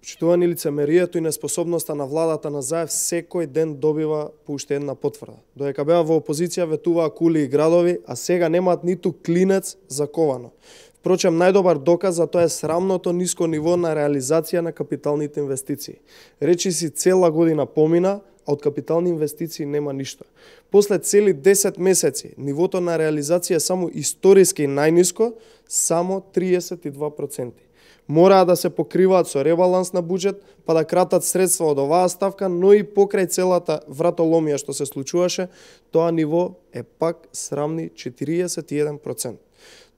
Почитувани, лицемерието и неспособноста на владата на Заев секој ден добива по уште една потврда. Додека беа во опозиција ветуваа кули и градови, а сега немаат ниту клинец за ковано. Впрочем, најдобар доказ за тоа е срамното ниско ниво на реализација на капиталните инвестиции. Речиси цела година помина, а од капитални инвестиции нема ништо. После цели 10 месеци, нивото на реализација е само историски најниско, само 32%. Мораа да се покриваат со ребаланс на буџет, па да кратат средства од оваа ставка, но и покрај целата вратоломија што се случуваше, тоа ниво е пак срамни 41%.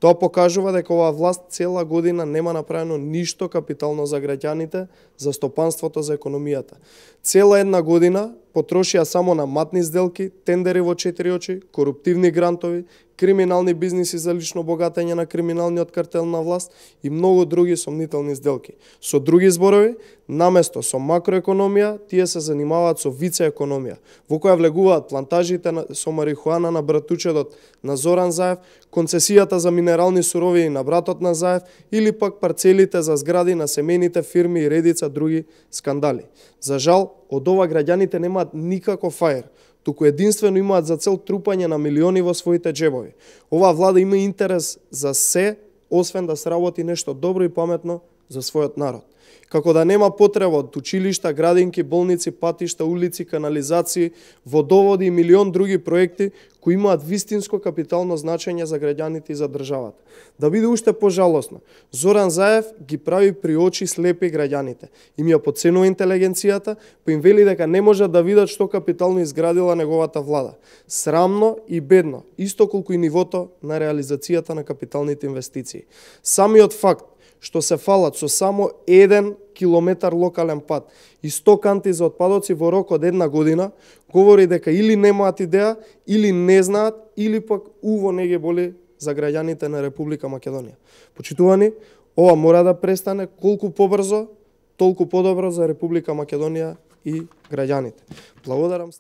Тоа покажува дека оваа власт цела година нема направено ништо капитално за граѓаните, за стопанството, за економијата. Цела една година потрошија само на матни сделки, тендери во 4 очи, коруптивни грантови, криминални бизниси за лично богатење на криминалниот картел на власт и многу други сомнителни сделки. Со други зборови, наместо со макроекономија, тие се занимаваат со вице-економија, во која влегуваат плантажите со марихуана на братучедот на Зоран Заев, концесијата за минерални суровини на братот на Заев или пак парцелите за згради на семејните фирми и редица други скандали. За жал, од ова граѓаните немаат никаков фаер, туку единствено имаат за цел трупање на милиони во своите джебови. Оваа влада има интерес за се, освен да сработи нешто добро и паметно за својот народ. Како да нема потреба од училишта, градинки, болници, патишта, улици, канализации, водоводи и милион други проекти кои имаат вистинско капитално значење за граѓаните и за државата. Да биде уште пожалосно, Зоран Заев ги прави при очи слепи граѓаните. Им ја потценува интелигенцијата, па им вели дека не можат да видат што капитално изградила неговата влада. Срамно и бедно, исто колку и нивото на реализацијата на капиталните инвестиции. Самиот факт што се фалат со само 1 километар локален пат и 100 канти за отпадоци во рок од една година, говори дека или немаат идеја, или не знаат, или пак уво не ги боли за граѓаните на Република Македонија. Почитувани, ова мора да престане колку побрзо, толку подобро за Република Македонија и граѓаните. Благодарам.